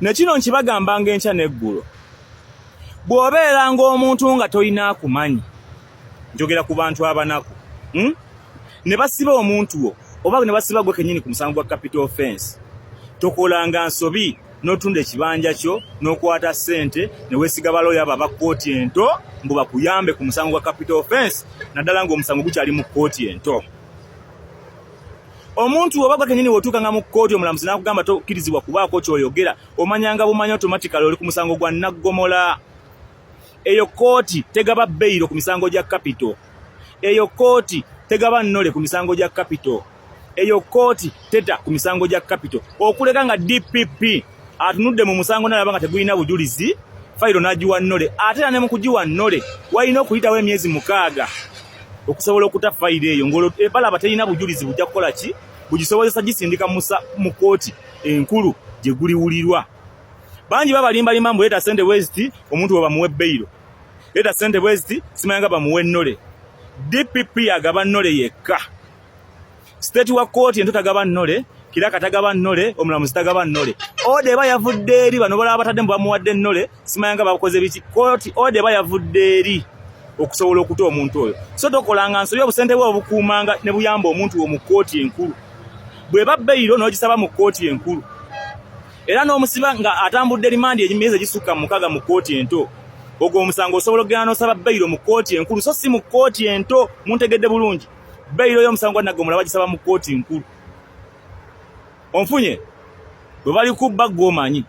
Ne kino nkibagambanga enkya n'eggulo, bw'obeeranga omuntu nga tolina akumanyi, njogera ku bantu abanaku, Ne basiba omuntu wo oba ne basiba gwe kennyini ku musango gwa capital offense, tokolanga nsobi n'otunda ekibanja kyo n'okwata ssente ne weesiga balooya abo aba kkooti ento mbu bakuyambe ku musango gwa capital offense, naddala ng'omusango gukyali mu kkooti ento. Omuntu oba gwe kennyini w'otuukanga mu kkooti omulamuzi n'akugamba tokkirizibwa kubaako ky'oyogera, omanyanga bumanya automatically oli ku musango gwa naggomola. Eyo kkooti tegaba beyiro ku misango gya capital. Eyo kkooti tegaba nnole ku misango gya capital. Eyo kkooti teta ku misango gya capital. Okuleka nga DPP atunudde mu musango n'alaba nga tegulina bujulizi, fayiro n'agiwa nnole. Ate era ne mu kugiwa nnole walina okuyitawo emyezi 6 okusobola okuta fayiro eyo, ng'olwo balaba terina bujulizi bujja kukola ki bugisobozesa gisindika mu kkooti enkulu gye guliwulirwa. Bangi babalimbalimba mbu leeta ssente bweziti omuntu we bamuwe beyiro, leeta ssente bweziti simanya nga bamuwe nnole. DPP agaba nnole yekka. State wa kkooti ento tagaba nnole, kiraka tagaba nnole, omulamuzi tagaba nnole. Oda eba yavudde eri bano balaba batadde mbu bamuwadde nnole, simanya nga bakoze biki. Kkooti oda eba yavudde eri okusobola okuta omuntu oyo. So tokolanga nsobi, obusente bwe obukuumanga ne buyamba omuntu wo mu kkooti enkulu. Bw'eba beyiro n'ogisaba mu kkooti enkulu, era n'omusiba nga atambudde rimandi emyezi egisukka mu 6 mu kkooti ento, ogwo omusango osobola okugenda n'osaba beyiro mu kkooti enkulu, so si mu kkooti ento. Muntegedde bulungi? Beyiro y'omusango gwa naggomola bagisaba mu kkooti nkulu. Onfunye? Bwe bali kubba ggwe omanyi.